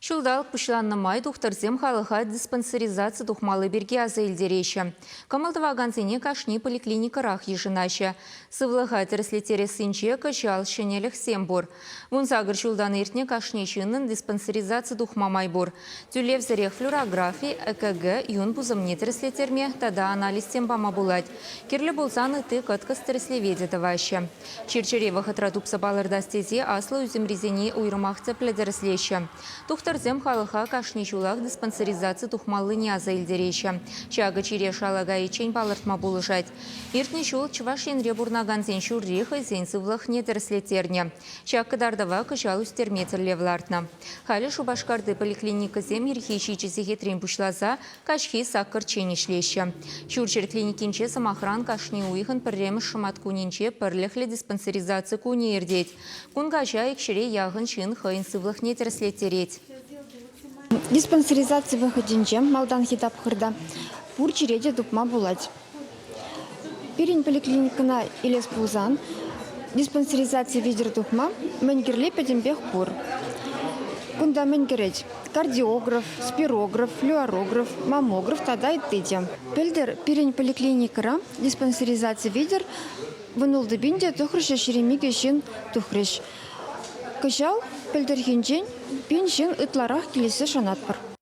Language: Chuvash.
Ҫулталӑк пуҫланнӑ май тухтӑрсем халӑха диспансеризаци тухмалли пирки аса илтереҫҫӗ. Кӑмӑл тӑвакансене кашни поликлиникӑрах йышӑнаҫҫӗ. Сывлӑха тӗрӗслеттерессинче кӑҫал ҫӗнӗлӗхсем пур. 18 ҫултан иртнӗ кашни ҫыннӑн диспансеризаци тухма май пур. Тӳлевсӗрех флюорографи, ЭКГ, юн пусӑмне тӗрӗслеттерме тата анализсем пама пулать. Кирлӗ пулсан ытти кӑткӑс тӗрӗслеве те тӑваҫҫӗ. Чир-чӗре вӑхӑтра тупса палӑртас тесе аслӑ ӳсӗмрисене уйрӑмах тӗплӗ тӗрӗслеҫҫӗ. Тухтӑрсем халӑха кашни ҫулах диспансеризаци тухмаллине аса илтереҫҫӗ. Ҫакӑ чире шала кайиччен палӑртма пулӑшать. Иртнӗ ҫул Чӑваш Енре пурӑнакансен ҫурри хӑйсен сывлӑхне тӗрӗслеттернӗ. Ҫак кӑтартӑва кӑҫал ӳстерме тӗллев лартнӑ. Халӗ Шупашкарти поликлиникӑсем ирхи 7 сехетрен пуҫласа каҫхи саккӑрччен ӗҫлеҫҫӗ. Ҫурҫӗр клиникинче, сӑмахран, кашни уйӑхӑн пӗрремӗш шӑматкунӗнче пӗрлӗхлӗ диспансеризаци кунӗ иртет. Кун каҫа икҫӗре яхӑн ҫын хӑйӗн сывлӑхне тӗрӗслеттерет. Диспансеризаци вӑхӑтӗнче малтанхи тапхӑрта пур чире те тупма пулать. Пирӗн поликлиникӑна илес пулсан диспансеризаци витӗр тухма мӗн кирли пӗтӗмпех пур. Кунта мӗн кӗрет? Кардиограф, спирограф, флюорограф, маммограф тата ытти те. Пӗлтӗр пирӗн поликлиникӑра диспансеризаци витӗр 16 пин те 922 ҫын тухрӗҫ. Кӑҫал пӗлтӗрхинчен пин ҫын ытларах килессе шанатпӑр.